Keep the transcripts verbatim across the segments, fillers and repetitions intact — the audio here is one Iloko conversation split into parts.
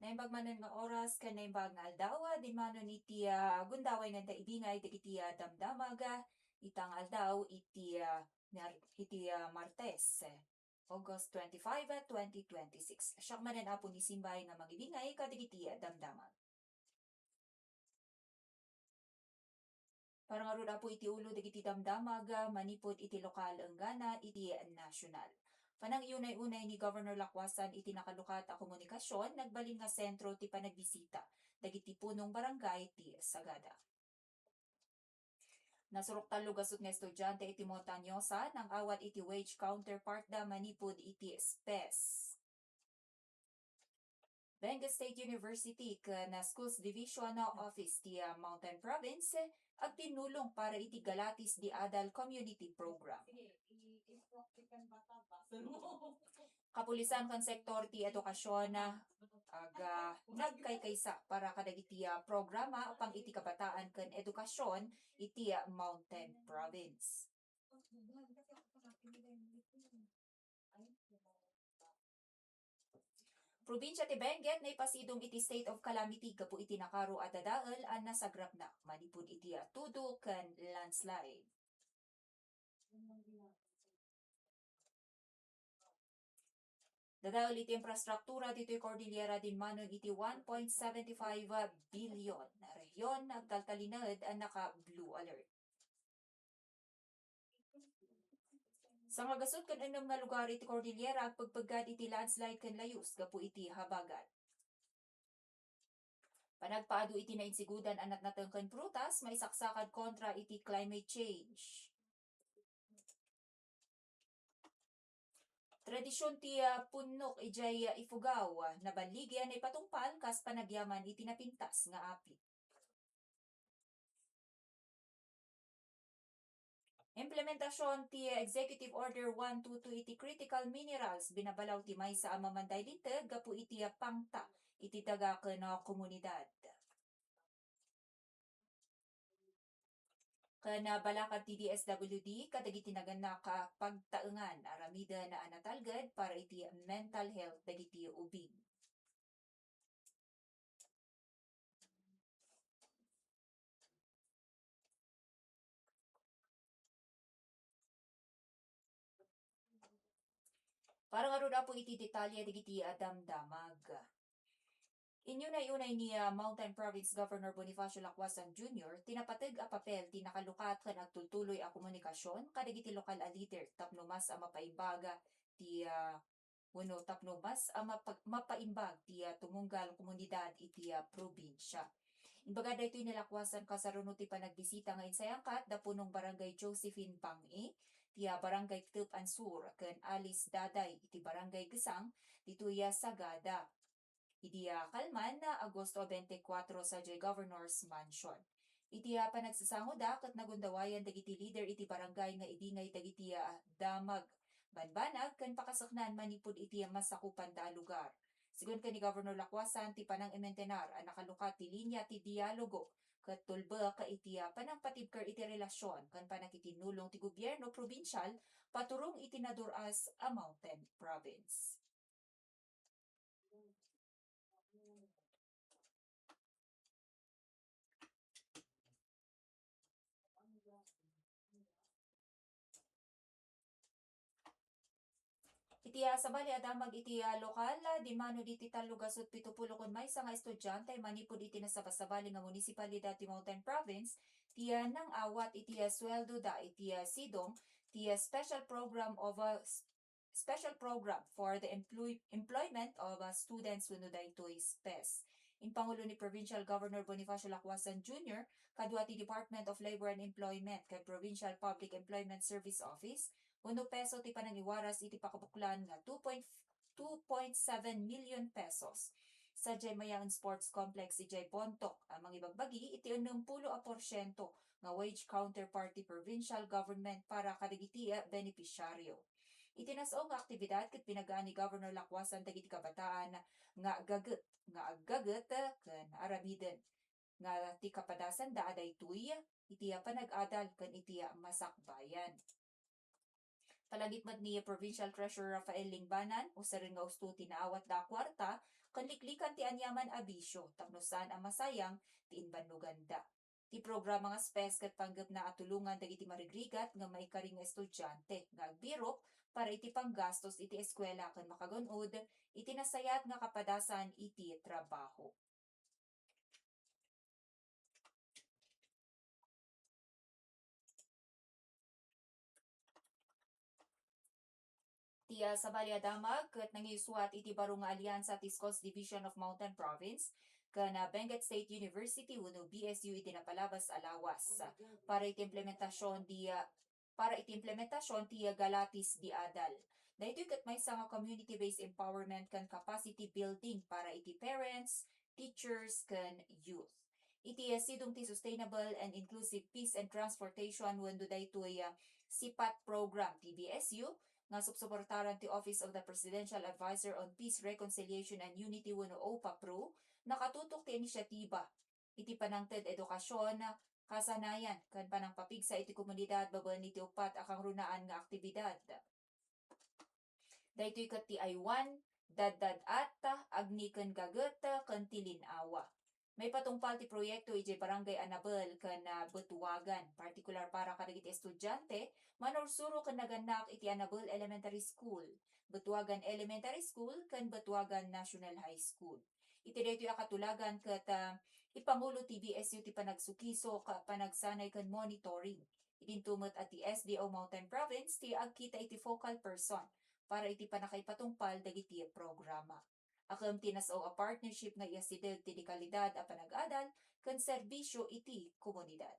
Naimbag manen nga oras ken naimbag nga aldaw, dinmanon iti, ah, gundaway nga ibingay dagiti, ah, damdamag, ah, ita nga aldaw iti, ah, Mar-, iti, ah, Martes, eh, August twenty-five, ah, twenty twenty-six. Siak manen, Apo ni Simbay, nga mangibingay kadagiti, ah, damdamag. Para ngarud, Apo, iti ulo dagiti damdamag, ah, manipud iti lokal enggana iti national. Panangiunay-unay ni Governor Lacuasan iti nakalukat a komunikasion, nagbalin nga sentro ti panagbisita dagiti punong barangay ti Sagada. Nasurok tallo gasut nga estudiante iti Montañosa nang-awat iti wage counterpart da manipud iti SPES. Benguet State University ken Schools Division Office ti, ah, Mountain Province agtinnulong para iti Galatis di Adal Community Program. Kapulisan ken sektor ti edukasion, ah, aga nagkaykaysa para kadagiti, ah, programa pang iti kabataan ken edukasion iti, ah, Mountain Province. Probinsia ti Benguet naipasidong iti state of calamity gapu iti nakaro a dadael a nasagrapna manipud iti tudo ken landslide. Dadael iti infrastruktura ditoy Cordillera dinmanon iti one point seven five billion. Rehion agtaltalinaed a naka-blue alert. Sangagasut ken ennem nga lugar iti Cordillera agpegpeggad iti landslide ken layus gapu iti habagat. Panagpaadu iti nainsigodan a natnateng ken prutas, maisaksakan kontra iti climate change. Tradision ti, ah, punnok idiay, ah, Ifugao, ah, naballigi a naipatungpal kas panagyaman iti napintas nga apit. Implementasion ti Executive Order one two two iti critical minerals, binabalaw ti maysa a mamanday linteg gapu iti pangta iti daga ken komunidad. Ken, ah, balakad ti D S W D kadagiti nagannak a pagtaengan aramiden a natalged para iti mental health dagiti ubing. Para ngarud, Apo, iti detalye dagiti, ah, damdamag. Inyunay-unay ni, ah, Mountain Province Governor Bonifacio Lacuasan Junior ti napateg a papel ti nakalukat ken agtultuloy a komunikasion kadagiti lokal a lider tapno mas a mapaimbag ti, ah, wenno tapno mas a mapa-, mapaimbag ti, ah, tumunggal komunidad iti, ah, probinsia. Imbaga daytoy ni Lacuasan kasano ti panagbisita nga insayangkat da punong Barangay Josephine Bang-i, ti, ah, Barangay Ktup Ansur, ken Alice Daday iti Barangay Gesang, ditoy, ah, Sagada. Idi, ah, kalman, ah, Agosto twenty-four sadiay Governor's Mansion. Iti, ah, panagsasangoda ket nagundawayan dagiti lider iti barangay nga ibingay dagiti, ah, damag, banbanag, ken pakasaknaan manipud iti, ah, masakupanda a lugar. Sigun ken ni Governor Lacuasan ti panangimentenar a nakalukat ti linya ti dialogo ket tulbek iti, ah, panangpatibker iti relasyon ken panakitinnulong ti gobierno probinsial paturong iti nadur-as a mountain province. Iti, ah, sabali a damag iti, ah, lokal, ah, dinmano diti tallo gasut pito pulo kun maysa nga estudiante manipud iti nasabasabali nga munisipalidad ti Mountain Province, ti, ah, nang-awat iti, ah, sueldo da iti, ah, sidong, ti, ah, special program of, ah, s-, special program for the employ-, employment of, uh, students wenno daytoy SPES. Impangulo ni Provincial Governor Bonifacio Lacuasan Junior kadua ti Department of Labor and Employment ken Provincial Public Employment Service Office wenno PESO ti panangiwaras iti pakabuklan nga two point, two point seven million pesos. Sadiay Mayaon Sports Complex idiay Bontoc a mangibagbagi iti ennem pulo a porsiento nga wage counterpart ti provincial government para kadagiti, eh, benepisyaryo. Iti nas-o nga aktibidad ket pinagaan ni Governor Lacuasan dagiti kabataan nga aggaget, nga aggaget ken aramiden nga ti kapadasanda a daytoy iti panag-adal ken iti masakbayan. Palagip met ni Provincial Treasurer Rafael Lingbanan, usaren nga usto ti naawatda a kuarta ken liklikan ti aniaman a bisio tapno saan a masayang ti imbannoganda. Ti programa nga SPES ket panggepna a tulongan dagiti marigrigat nga maikari nga estudiante nga agbirok para iti panggastos iti eskuela ken makagun-od iti nasayaat nga kapadasan iti trabaho. Ti, ah, sabali a damag ket nangisuat iti baro nga aliansa ti Schools Division of Mountain Province ken, ah, Benguet State University wenno B S U iti napalabas a lawas para iti implementasion di, ah, para iti implementasion ti, ah, Galatis di Adal. Daytoy ket maysa nga community-based empowerment ken capacity building para iti parents, teachers, ken youth. Iti, ah, sidong ti Sustainable and Inclusive Peace and Transportation wenno daytoy, ah, SIPAT program ti B S U nga supsuportaran ti Office of the Presidential Advisor on Peace, Reconciliation, and Unity wenno OPA-PRU, nakatutok ti inisyatiba iti panangted edukasion, kasanayan, ken panangpapigsa iti komunidad babaen iti uppat a kangrunaan nga aktibidad. Daytoy ket ti aywan, daddad-at, agni ken gaget, ken ti lin-awa. Maipatungpal ti proyekto idiay Barangay Anabel ken, ah, Betuagan, partikular para kadagiti estudiante, manursuro ken nagannak iti Anabel Elementary School, Betuagan Elementary School, ken Betuagan National High School. Iti daytoy a katulagan ket, ah, ipangulo ti B S U ti panagsukisok, panagsanay ken monitoring. Idinto met a ti S D O Mountain Province ti agkita iti focal person para iti pannakaipatungpal dagiti programa. Akem ti nas-o a partnership nga iasideg ti dekalidad a panag-adal ken serbisyo iti komunidad.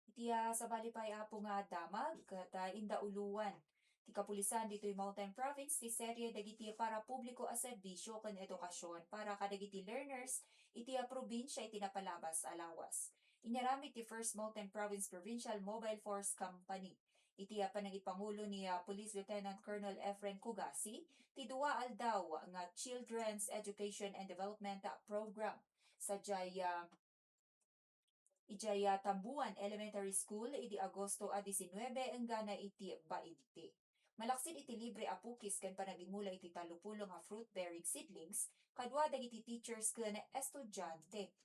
Iti, ah, sabali pay, Apo, nga damag ket, ah, indauluan ti kapulisan ditoy Mountain Province ti serye dagiti parapubliko a serbisio ken edukasion para kadagiti learners iti, ah, probinsia iti napalabas a lawas. Inaramid ti First Mountain Province Provincial Mobile Force Company. Iti, ah, panangipangulo ni, ah, Police Lieutenant Colonel Efren Cugasi, ti dua aldaw nga Children's Education and Development, ah, Program. Sadiay, ah, idiay, ah, Tambuan Elementary School idi Agosto a disinnuebe enggana iti bainte. Malaksid iti libre a pukis ken panagimula iti tallopulo nga fruit-bearing seedlings kadua dagiti teachers ken estudiante.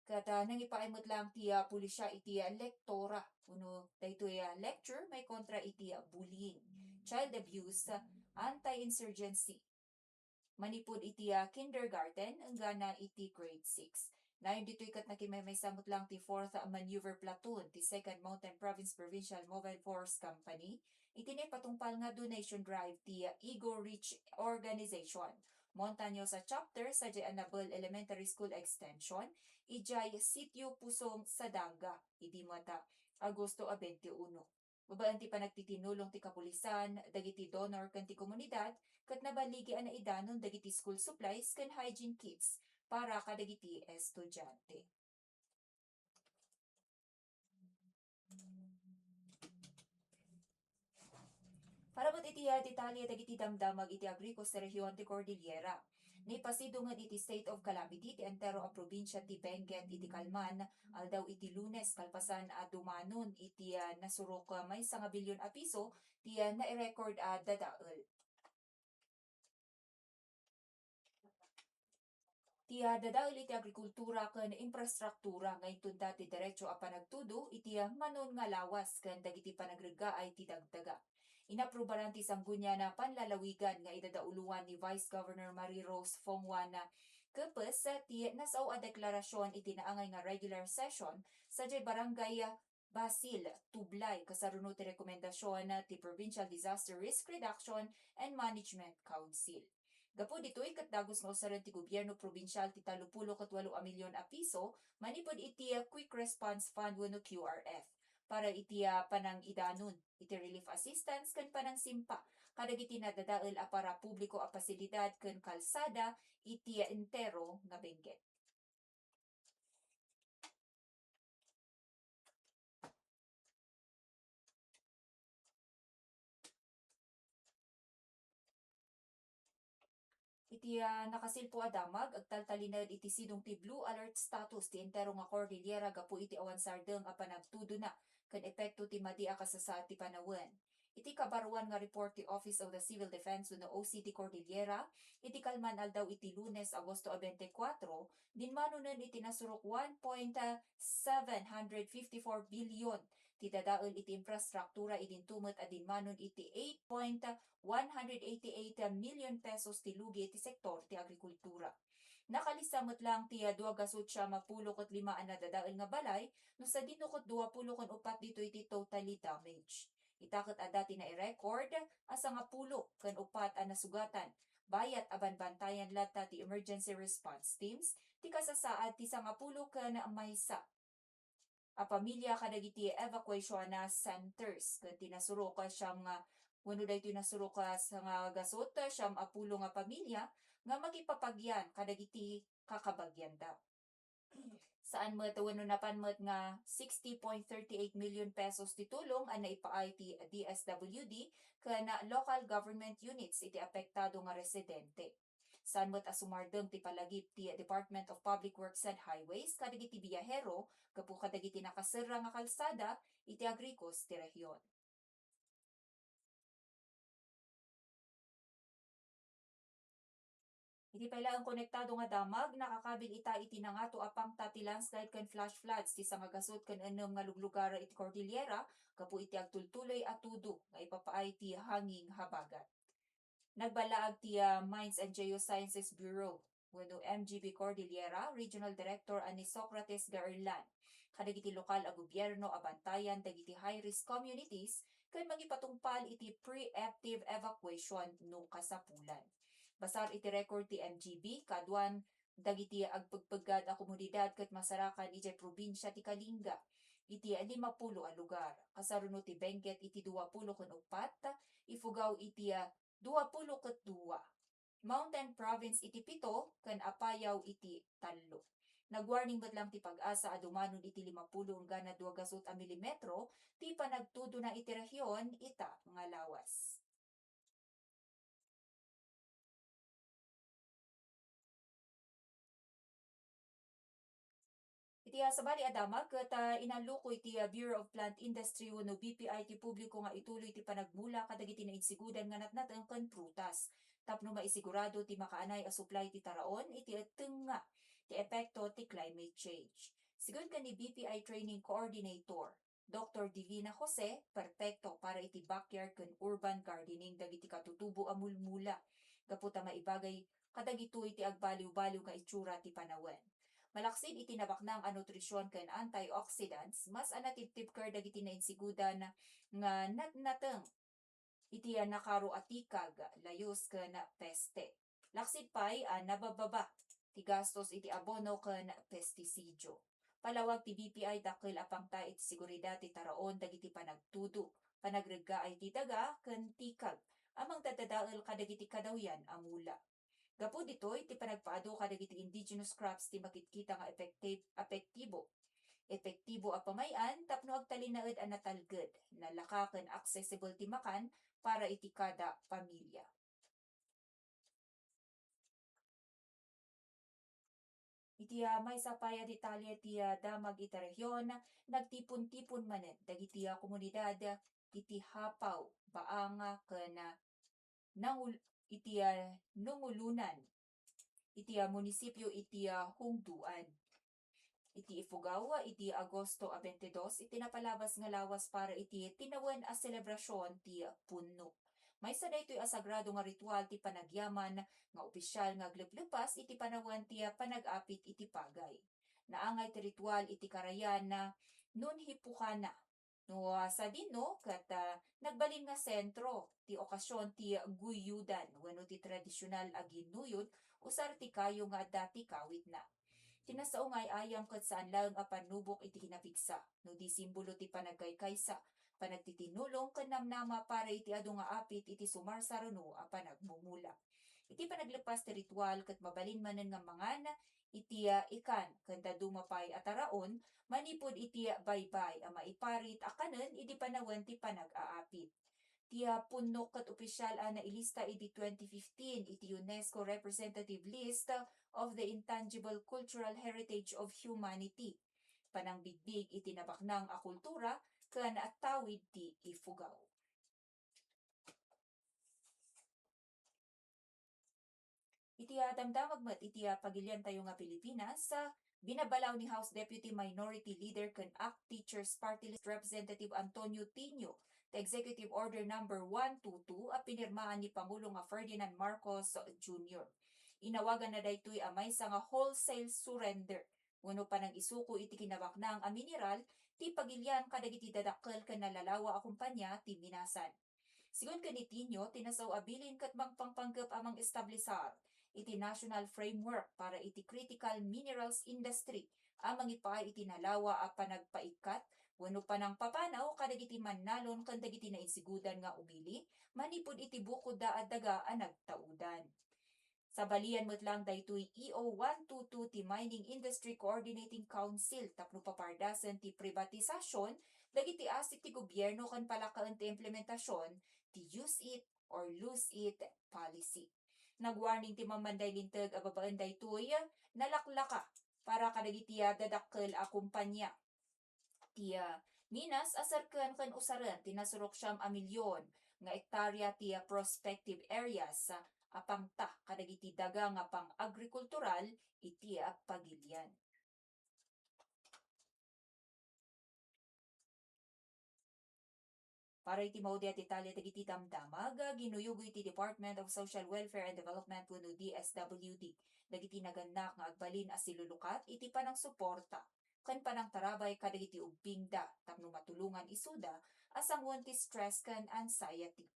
Ket, ah, nangipaay met laeng ti, ah, pulisia iti, ah, lektora wenno daytoy, ah, lecture maikontra iti, ah, bullying, child abuse, ah, anti-insurgency, manipud iti, ah, kindergarten enggana iti grade six. Nayon ditoy ket nakimaymaysa met laeng ti Fourth Maneuver Platoon ti Second Mountain Province Provincial Mobile Force Company iti naipatungpal nga donation drive ti, ah, Ego Reach Organization, Montañosa Chapter, sadiay Anabel Elementary School Extension, idiay Sitio Pusong, Sadanga, idi met, ah, Agosto a twenty-one. Babaen ti panagtitinulong ti kapulisan, dagiti donor ken ti komunidad, ket naballigi a naidanon dagiti school supplies ken hygiene kits para kadagiti estudiante. Para met iti, ah, detalye dagiti damdamag iti Agricos ti Region ti Cordillera. Naipasidongen iti state of calamity ti entero a probinsia ti Benguet iti kalman aldaw iti Lunes kalpasan a dumanon iti, ah, nasurok, ah, maysa nga bilyon a piso ti, ah, nairecord a dadael. Ti, ah, dadael iti agrikultura ken infrastruktura nga inton dati derecho a panagtudo iti, ah, manon nga lawas ken dagiti panagreggaay ti dagdaga. Inaprubaran ti Sanggunian a Panlalawigan nga idadauloan ni Vice Governor Marie Rose Fonghuan Kepes ti nas-o a deklarasion iti naangay nga regular session sadiay Barangay Basil, Tublay, kasaruno ti rekomendasion ti Provincial Disaster Risk Reduction and Management Council. Gapu ditoy, ket dagus nga usaren ti gobierno probinsial ti tallopulo ket walo a milyon a piso manipud iti Quick Response Fund wenno Q R F para iti, ah, panangidanon iti relief assistance ken panangsimpa kadagiti nadadael a parapubliko a pasilidad ken kalsada iti entero nga Benguet. Ti, ah, nakasilpo a damag, agtaltalinaed iti sidong ti blue alert status ti entero nga Cordillera gapu iti awan sardeng a panagtudona ken epekto ti madi a kasasaad ti panawen. Iti kabaruan nga report ti Office of the Civil Defense wenno O C D Cordillera, iti kalman aldaw iti Lunes, Agosto a twenty-four, dinmanonen iti nasurok one point seven hundred fifty-four billion ti dadael iti infrastruktura, idinto met a dinmanon iti eight point one hundred eighty-eight million pesos ti lugi iti sektor ti agrikultura. Nakalista met lang ti dua gasut siam a pulo ket lima a nadadael nga balay, no sadino ket dua pulo ken uppat ditoy ti totally damage. Ita ket adda ti nai-record a sangapulo ken uppat a nasugatan. Bayat a banbantayan latta ti emergency response teams ti kasasaad ti sangapulo ken maysa a pamilya kadagiti evacuation centers, ken ti nasurok a siam nga, wenno daytoy nasurok a sa nga gasut, siam a pulo nga pamilya nga makipapagyan kadagiti kakabagianda. Saan met wenno napan met nga sixty point thirty-eight million pesos ti tulong a naipaay ti D S W D ken local government units iti apektado nga residente. Saan met a sumardeng ti palagip ti Department of Public Works and Highways kadagiti biyahero gapu kadagiti nakaserra nga kalsada iti agrikos ti rehiyon. Iti pay laeng konektado nga damag, nakakabil ita iti nangato a pangta ti landslide ken flash floods ti sangagasut ken ennem nga luglugar iti Cordillera gapu iti agtultuloy a tudo nga ipapaay ti hanging habagat. Nagballaag ti, ah, Mines and Geosciences Bureau wenno M G B Cordillera Regional Director a ni Socrates Gaerlan kadagiti lokal a gobierno a bantayan dagiti high-risk communities ken mangipatungpal iti preemptive evacuation no kasapulan. Basar iti record ti M G B, kaaduan dagiti agpegpeggad a komunidad ket masarakan idiay probinsia ti Kalinga iti lima pulo a lugar. Kasaruno ti Benguet iti dua pulo ken uppat, Ifugao iti dua pulo ket dua, Mountain Province iti pito, ken Apayao iti tallo. Nagwarning met lang ti PAGASA a dumanon iti lima pulo enggana dua gasut a milimetro ti panagtudona iti rehiyon ita nga lawas. Iti, ah, sabali a damag ket, ah, inalluko iti, ah, Bureau of Plant Industry wenno B P I ti publiko nga ituloy ti panagmula kadagiti nainsigodan nga natnateng ken prutas tapno maisigurado ti makaanay a supply ti taraon iti tengnga ti epekto ti climate change. Sigun ken ni B P I Training Coordinator, Doktor Divina Jose, perpekto para iti backyard ken urban gardening dagiti katutubo a mulmula gapu ta maibagay kadagitoy ti agbaliwbaliw nga itsura ti panawen. Malaksid iti nabaknang a nutrision ken antioxidants, mas a natibtibker dagiti nainsigodan nga natnateng iti nakaro a tikag, layus ken peste. Laksid pay a nabababa ti gastos iti abono ken pestisidio. Palawag ti B P I dakkel a pangta iti seguridad ti taraon dagiti panagtudo, panagreggaay ti daga ken tikag a mangdadadael kadagiti kadawyan a mula. Gapu ditoy, ti panagpaadu kadagiti indigenous crops ti makitkita nga epekti-, epektibo. Epektibo a pamay-an tapno agtalinaed a natalged, nalaka ken accessible ti makan para iti kada pamilya. Iti, ah, maysa pay a detalye ti, ah, damag iti rehiyon, nagtipon-tipon manen dagiti, ah, komunidad iti Hapaw, Baanga, ken, ah, nangul-, iti, ah, Nungulunan, iti, ah, munisipyo iti, ah, Hungduan. Iti Ifugao, iti Agosto a twenty-two, iti napalabas nga lawas para iti tinawen a selebrasyon ti punno. Maysa daytoy a sagrado nga ritual ti panagyaman nga opisyal nga agleplepas iti panawen ti panag-apit iti pagay. Naangay ti ritual iti karayan nga Nunhipukana. No, ah, sadino ket, ah, nagbalin nga sentro ti okasyon ti guyudan wenno ti tradisyonal a ginuyod usar ti kayo nga adda ti kawitna. Ti nasao nga ay-ayam ket saan laeng a pannubok iti kinapigsa, no di simbolo ti panagkaykaysa, panagtitinulong ken namnama para iti adu nga apit iti sumarsaruno a panagmumula. Iti panaglepas ti ritual ket mabalin manen nga mangan iti, ah, ikan ken dadduma pay a taraon manipud iti baybay a maiparit a kanen idi panawen ti panag-aapit. ti, ah, punno ket opisyal a nailista idi twenty fifteen iti UNESCO Representative List of the Intangible Cultural Heritage of Humanity. Panangbigbig iti nabaknang a kultura ken tawid ti Ifugao. Iti, ah, damdamag met iti, ah, pagiliantayo nga Pilipinas, ah, binabalaw ni House Deputy Minority Leader ken ACT Teachers Party List Representative Antonio Tinio ti Executive Order Number one two two a pinirmaan ni Pangulo nga Ferdinand Marcos Junior. Inawaganna daytoy a maysa nga wholesale surrender wenno panangisuko iti kinabaknang a mineral ti pagilian kadagiti dadakkel ken nalalawa a kompania ti Minasan. Sigun ken ni Tinio, ti nasao a bilin ket mangpangpanggep a mang-establisar iti national framework para iti critical minerals industry a mangipaay iti nalawa a panagpaikkat wenno panangpapanaw kadagiti mannalon ken dagiti nainsigodan nga umili manipud iti bukodda a daga a nagtaudan. Sabalian met lang daytoy E O one two two ti Mining Industry Coordinating Council tapno papardasen ti pribatisasion dagiti asset ti gobierno ken palakaen ti implementasion ti use it or lose it policy. Nagwarning ti Mammanday Linteg a babaen daytoy nalaklaka para kadagiti, ah, dadakkel a kompania. Ti, ah, Minas a serken ken usaren ti nasurok siam a milyon nga ektarya ti, ah, prospective areas, ah, a pangta kadagiti daga nga pang-agrikultural iti, ah, pagilian. Para iti maudi a detalye dagiti damdamag, ginuyogo iti Department of Social Welfare and Development wenno D S W D dagiti nagannak nga agbalin a silulukat iti panangsuporta ken panangtarabay kadagiti ubbingda tapno matulongan isuda a sangoen ti stress ken anxiety.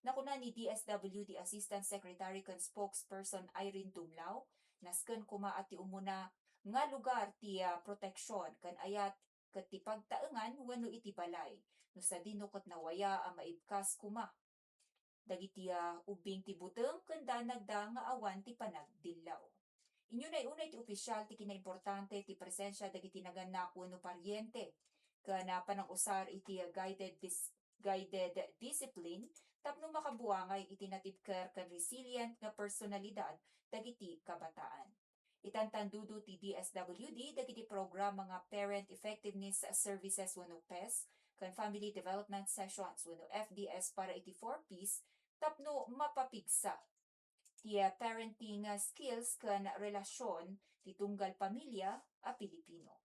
Nakuna ni D S W D Assistant Secretary ken Spokesperson Irene Dumlao, nasken koma a ti umuna nga lugar ti, ah, proteksion ken ayat ket ti pagtaengan wenno iti balay, no sadino ket nawaya a maibkas koma dagiti, ah, ubbing ti buteng ken danagda nga awan ti panagdillaw. Inunay-unay ti opisyal ti kinaimportante ti presensia dagiti nagannak wenno pariente ken, ah, panangusar iti, ah, guided dis-, guided discipline tapno makabuangay iti natibker ken resilient nga personalidad dagiti kabataan. Itantandudo ti D S W D dagiti programa nga Parent Effectiveness Services wenno pes ken Family Development Sessions wenno F D S para iti four Ps tapno mapapigsa ti, ah, parenting, ah, skills ken relasion ti tunggal pamilya a Pilipino.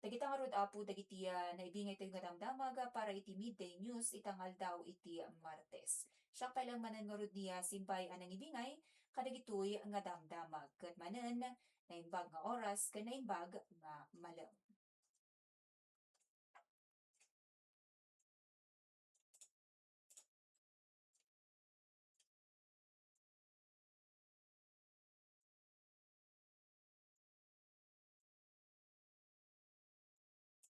Dagita ngarud, Apo, dagiti, ah, naibingay tayo nga damdamag para iti midday news ita nga aldaw iti Martes. Siak pay lang manen ngarud ni, ah, Simbay a nangibingay kadagitoy nga damdamag. Ket manen, naimbag nga oras ken naimbag nga malem.